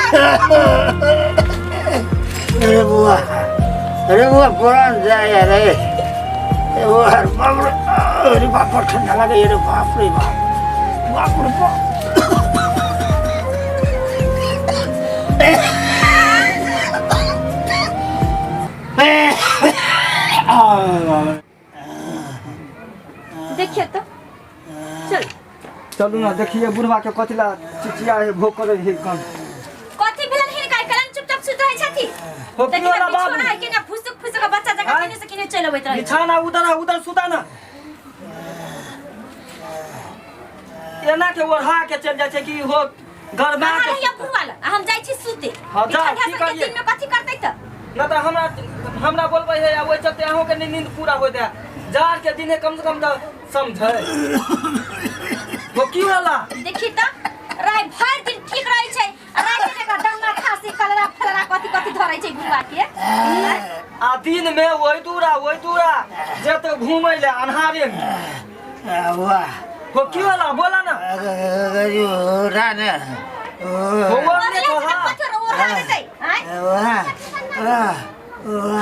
अरे बुआ, अरे बुआ, प्राण जाय रे। ए बुआ, बाप रे, अरे बाप, ठंडा लागे रे। बाप रे बाप, बाप रे बाप। देखिए तो, चल। चलू ना, देखिए बुढ़वा के कथी ला चिचिया है, भोग करे है कन। कथी भेलन हिनका? कलन चुपचाप सुत रहै छथि। हो देखी की वाला तऽ बाबू? बिछौना है कि ना, फुसुक फुसुक बच्चा जकाँ आँय? केने से केने चलि अबैत रहै छै। बिछाना उधर है, उधर सुता ना। एना के ओढ़ा के चलि जाइ छै कि हो गरमा अहाँ के। रहिए बुढ़वा लग आ हम जाइ छी सुते। हाँ, ई जा, ठंडा की सबके करियै? दिन में कथी करतै तऽ? न तऽ हमरा हमरा बोलबै है आ ओहि चलते अहूँके नहि नींद पूरा होइत है। जाड़ के दिन है, कम से कम तऽ समझै हो की होला। देखी तऽ, राति भरि दिन ठीक रहै छै आ राति में एकरा दंगा खांसी कलरा फलरा कथी कथी धरै छै बुढ़वा के। आ दिन में ओहि दूरा ओहि दूरा जेतै घूमै ले अन्हारे में। वाह। हो की होला, बोला ना। राने। हो ओढ़ने अगला तो से हाँ। कथी ओढ़ा देतै आँय?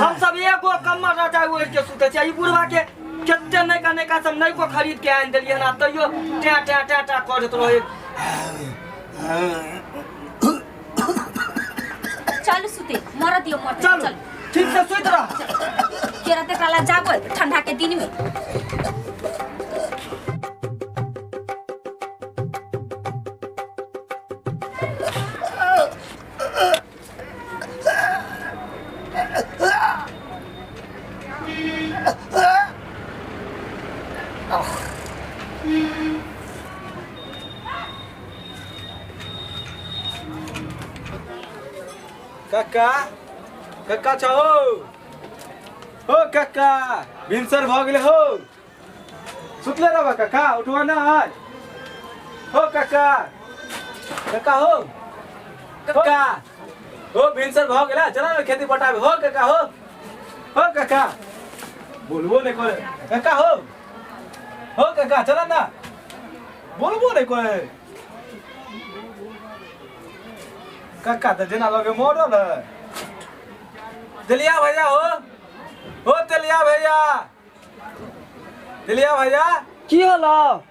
हम सब एगो कम्मर रजाइ ओढ़ के सुते छियै। ई बुढ़वा के कते नयका नयका सब नयको खरीद के आनि देलियै हन आ तैयो टैं टैं टैं टैं करैत रहै। चलू सुते, मर दियो मरतै। चलू। चल। ठीक से सुति रह। के रहतै एकरा ला जागल ठंडा के दिन में? कक्का, कक्का छौ हो? कक्का, भिनसर भऽ गेलै हो। सुतले रहबा कक्का? उठबा ना आज हो कक्का? कक्का हो, कक्का हो, भिनसर भऽ गेलै, चला ना खेती पटाबे हो कक्का। हो हो कक्का, बोलबो नहीं करे। कक्का हो, हो कक्का, चला ना। बोलबो नहीं करे कक्का तऽ जेना लगे मरल है। तेलिया भैया हो, हो तेलिया भैया, तेलिया भैया। की होलो?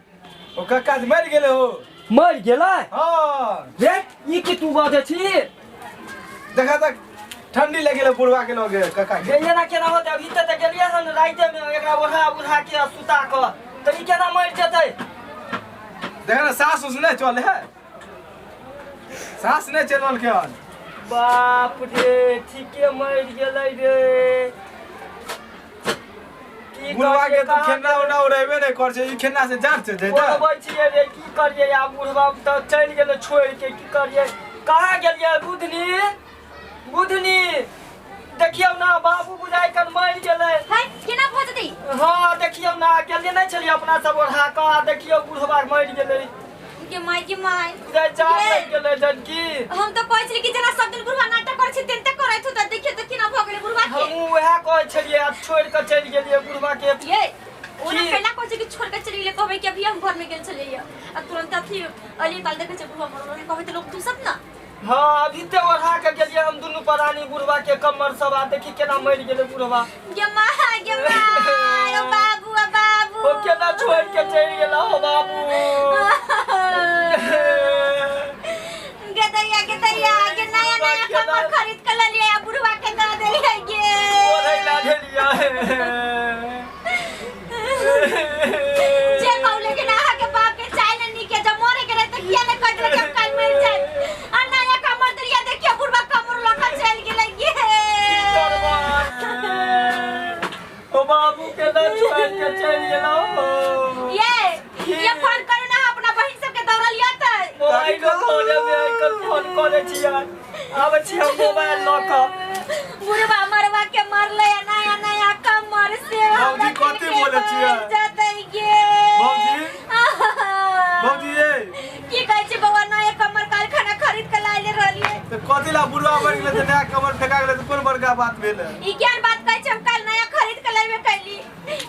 ओ कक्का जे मरि गेलै हो। मरि गेलै? हाँ। रे, ई की तू बजै छी? देखा तक ठंडी लगे गेलै बुढ़वा के लगे कक्का के। रे, एना केना होतै? अभी तऽ गेलियै हन राइते मे एकरा ओढ़ा उढ़ा के आ सुता कऽ, तऽ ई केना मरि जेतै? देखा ना, सास उस नहीं चले है, सास नहीं चल रहल के हन। बाप रे, ठीके मरि गेलै रे। की बुढ़वा के करियै? तो कहाँ खेलना उना उड़ेबे नहीं कर छै, ई खेलना से जान से जेतै। बोलबै छियै रे, की करियै आब? बुढ़वा तऽ चलि गेलै छोड़ि के, की करियै? कहाँ गेलियै? बुधनी, बुधनी, देखियौ ना, बाबू बुझाइ कन मरि गेलै। है, केना भऽ जेतै? हँ, देखियौ ना, गेलियै नहि छलियै अपना सब ओढ़ा कऽ, आ देखियौ बुढ़वा मरि गेलै। गे माय, गे माय। बुझाइ जान ये। लागि गेलै जन की। हम तऽ कहै छलियै कि जेना सब दिन बुढ़वा नाटक करै छै तेनाते करैत होतै। देखियौ तऽ केना भऽ गेलै बुढ़वा के। हमहूँ उएह कहै छलियै आ छोड़ि कऽ चलि गेलियै बुढ़वा के। ये ओना की? कैला कहै छै कि छोड़ के चलि गेलै? कहबै कि अभी हम घर में गेल छलियै आ तुरंत अथी अलियै काल देखै छै बुढ़वा मरल रहै, कहबै तऽ लोग दूसत ना। हँ, अभी ते ओढ़ा के गेलियै हम दुनू प्राणी बुढ़वा के कमर सब, आ देखी केना मरि गेलै बुढ़वा। गे माय, गे माय, ओ बाबू, ओ बाबू। ओ केना छोड़ि के चलि गेला हो बाबू। गे दैया, गे दैया, गे नया नया कमर खरीद के ललियै आ बुढ़वा के दऽ देलियै गे। ओढ़ै ला ढेलिया। जे कहू, लेकिन अहाँ के बाप के चाय ने नीक है। जब मरे के रहे तऽ किया ने कह देलक कि हम काल्हि मरि जायब? आ नया कमर देलियै, देखियौ बुढ़वा कमर लऽ कऽ चलि गेलै गे। ओ बाबू केना छोड़ि के चलि गेला हो। ये फोन करू ना अपना बहिन सबके, दौड़ल या तऽ। मोबाइल करे में आइकाल्हि फोन करै छी यार। आबै छी हम मोबाइल लऽ कऽ। बुढ़वा मरवा के मरले आ नया नया कमर से हमरा भौजी, कथी किनके बोलै छियै? मरि जेतै गे। भौजी, भौजी ये। की कहै छै बौआ? नया कमर काल्हि खाना खरीद के लाइले रहलियै। तऽ कथी ला बुढ़वा मरि गेलै तऽ नया कमर फेका गेलै तऽ कोन बड़का बात भेलै? ई ज्ञान बात कहै छै? हम काल्हि नया खरीद के लाइबे कैली।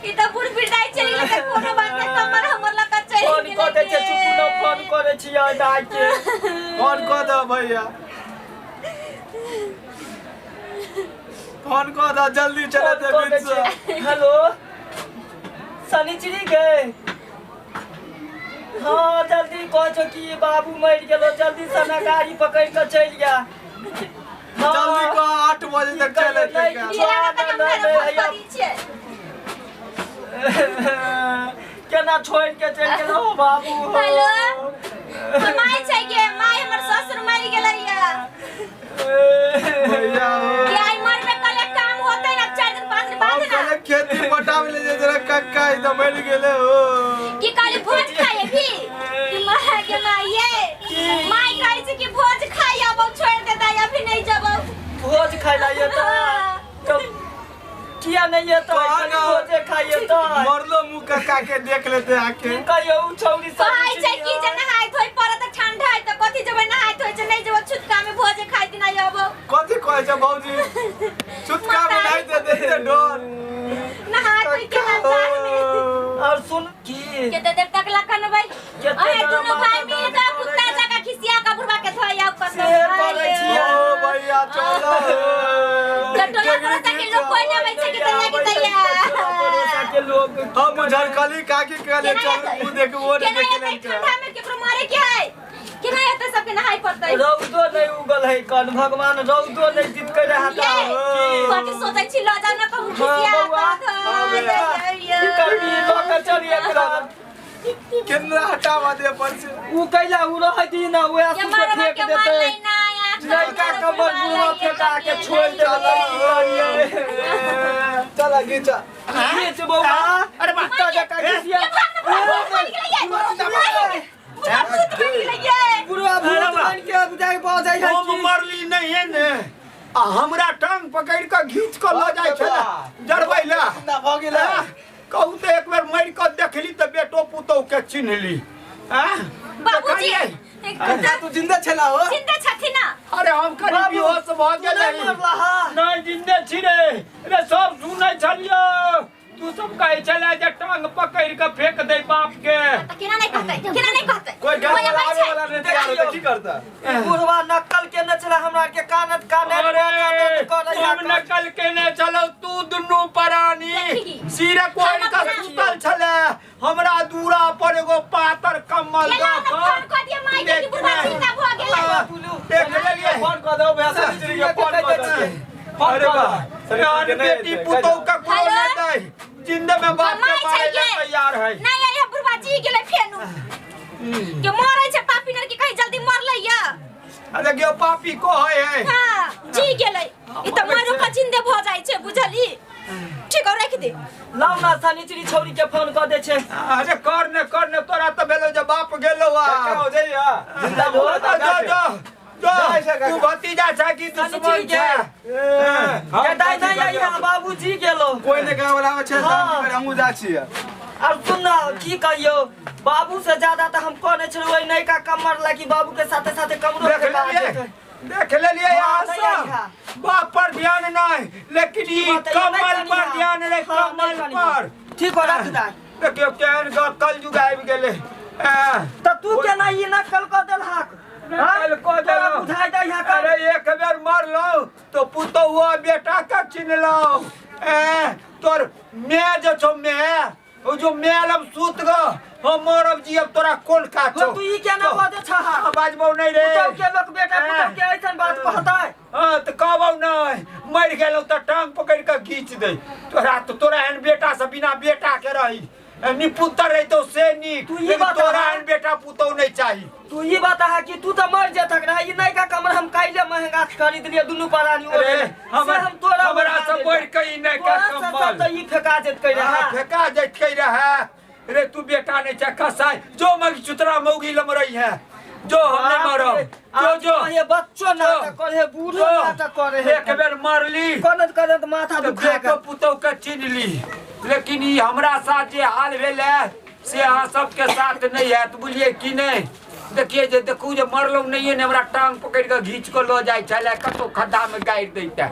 ई तऽ बुढ़ बिरदाइ चलि गेलै तऽ कोनो बात नहि, कमर हमर लऽ कऽ चलि फोन गेलै कऽ दै छै। गे। चुपू न, फोन करै छी दाइ के। फोन कऽ दऽ भैया। फोन कऽ दऽ जल्दी चले फोन कऽ दै छियै। हेलो शनिचरी गए। हाँ जल्दी कहै छौ कि बाबू मरि गेलो, जल्दी से ना गाड़ी पकड़ के चलि जा। हाँ, जल्दी कह 8 बजे तक चले नहीं, थे। इएह ने तऽ हम नहीं, फेरो फोन नहीं, करै छियै। केना छोड़ि के चलि गेलो बाबू हो। हेलो माय छै के माय, हमर ससुर मरि गेलै या भैया हो। कि आई मरबे कले काम होतै ना 4 दिन 5 दिन बाद हम ना। कहले खेती पटावे ले जरा कक्का ई तऽ मरि गेले हो। की कहली भोज खाए भी कि माय के माय ये माय कहै छै कि भोज खाइ आबौ, छोड़ दे दाई अभी नहीं जबौ। भोज खाइ ला ये तऽ किया नहीं ये तऽ कहा ना। भोजे खाइए तऽ मरलो मुँह कक्का के देख लेते आके। की कहियो उ छौरी सब कहै छै कि जे नहाय धोइ पड़त तऽ ठंडा है तऽ कथी जेबै नहाय धोइ छै, नहीं जेबै छुतका में भोजे खाइ दिन आई आबौ। कथी कहै छै भौजी? छुटका में नहीं दे दे डर। नहा धोइ के ना जाह में। और सुन की केते देर तक लखनबै? केते अहे देर दुनू भाई माथा मिल दर्द के करै कुत्ता छै। जका खिसिया का बुढ़वा के धोइ आउ कतौ। से करै छियै। ओ भैया चलो। टोला पड़ोसा के लोग कोई ना आबै छै कि तैया कि तैया। पड़ोसा के लोग हम झरकली काकी कहले केना चल हेतै? मुँह देखबो नहीं केना देखे हेतै? ठंडा में केकरो मरे के है? केना हेतै सबके नहाय पड़तै? रौदो नहीं उगल है कन, भगवान रौदो नहीं दितकै रहा ये कथी सोचै छी, लऽ जाउ ना कहूँ खिसिया बौआ। कऽ की करबी, लऽ के चलिए एकरा। केना हटावा दे पर से। उ कैला उ रहै दी ना उएह के सुते मरबा फेंक के देतै। मारलै ना लड़का कमर बुढ़वा फेंका के छोड़ देलकै, की करियै? चल घीचा। घीच बौआ। अरे बा कुत्ता जकाँ घिसिया। बुढ़वा भूत बनि के बुझाइ भऽ जाइ है हम की। मरली नहीं है ने आ हमरा टांग पकड़ के घींच के लऽ जाइ छलै जरबै ला। जिंदा भऽ गेलै। कहू तऽ एक बेर मरि कऽ देखली तऽ बेटो पुतोह के चिन्हली। आँ? बाबूजी देखलियै? कक्का तू जिंदा छला हो? जिंदा छथिन ना। अरे हम कनी बाबू, बेहोश भऽ तू नहि गेलै। मरला हा? नहीं जिंदे छी रे। रे सब सुनै छलियो, तू सब कहै छलै जे टांग पकड़ के फेंक दे बाप के। तऽ केना नहीं कहतै, केना नहीं कहतै? कोई घर कोई वाला अबै आवे छै? वाला नहीं तैयार होता की करता? बुढ़वा नकल केने छलै हमरा के कानत कानत अरे करै हम नकल केने छलौ, तू दुनू प्राणी देखी। सिर कोइ हम के अपना- सुतल छले हमरा दूरा पर एगो पातर कम्बल केना दऽ हमरा फोन कऽ दिअ माय के कि बुढ़वा जिंदा भऽ गेलै। देख लेलियै। फोन कऽ दो भैया सनिचरी के फोन कऽ दो। अरे वाह, अरे बेटी पुतोह ककरो हेलो? नहि दै, जिंदे में बाप के माय छै मारे ला के? तैयार है। नहीं आई बुढ़वा जी गेलै फेनु के मरै छै पापी नर के कहीं जल्दी मरलै या। अरे देखियो पापी को है है। हाँ जी गेलै ई तऽ मरो के जिंदे भऽ जाइ छै बुझली। ठीक हो राखि दे। लाउ ना शनिचरी छौरी के फोन कऽ दै छै। अरे कर ने कर ने, तोरा तऽ भेलो जे बाप गेलो आ। कक्का हो जाइया जिंदा भऽ जो जो जो जाइ छै काका। तू भतीजा छै कि दुश्मन शनिचरी के। छै? के दाइ नहि आई हा, बाबूजी गेलो। कोई नहीं गाँव वाला छै हाँ। हमहूँ जा छियै। और सुन ना की कहियो, बाबू से ज्यादा तऽ हम कहने छलहुँ ओहि नयका कमर ला कि बाबू के साथे साथे कमरो देख फेंका लेलियै, जेतै। देख लेलियै हाँ, अहाँ नहि सब। आई हा। बाप पर ध्यान नहीं, लेकिन ई बात है, नहीं कमल पर कनिहा। ध्यान रे, हाँ, नहीं कमल कनिहा। पर। ठीक हो रख दा। देखियो केहन कल युग आबि गेलै। तऽ तू केना ई नकल कऽ देलहक? नकल कऽ तोरा देलहुँ। बुझाइ दै हा अरे एक बेर मरलहुँ तो पुतोहुआ बेटा के चिन्हलहुँ। तोर my जे छौ my, ओ जो my लग सुत गो, हम मरब जियब तोरा कोन काज छौ? तू ई केना बजै छह? बाजबौ नहीं रे। पुतहु के लोक बेटा पुतहु के ऐसन बात कहतै? हाँ तऽ कहबौ नहीं, मरि गेलहुँ तऽ टांग पकड़ि कऽ घीच दे तोरा। तऽ तोरा एहन बेटा से बिना बेटा के रही निपुत्र रहितौ से नीक, तू ई लेकिन बता तोरा हा। एहन बेटा पुतहु नहीं चाही। तू ई बता कि तू तऽ मर जेतक रहे, ई नयका कमर हम काल्हि महंगा खरीद लियै दुनू प्राणी अरे ओढ़े। से हम तोरा हमरा ओढ़ा से देलियै। बढ़ि के ई नयका तोरा से सब कम्बल। तऽ ई फेका जेतकै हाँ, रहे। फेका जैतकै रहे। रे तू बेटा नहीं छै कसाई, जो मगी चुतरा मौगी लमरई है, जो हम नहीं मरब, जो जो कहे बच्चो नाटक करे है, बूढ़ो जो। नाटक करे है। एक बेर मरली करत करत माथा तऽ दुखा बेटो पुतोह के चिन्हली, लेकिन ई हमरा साथ जे हाल भेल है से अहाँ सबके साथ नहीं हैत, बुझलियै कि नहीं? देखिए जे देखू जे मरलहुँ नहिये ने हमरा टांग पकड़ि कऽ घीच कऽ लऽ जाइ छलै, कतौ खद्दा में गाड़ि दैते।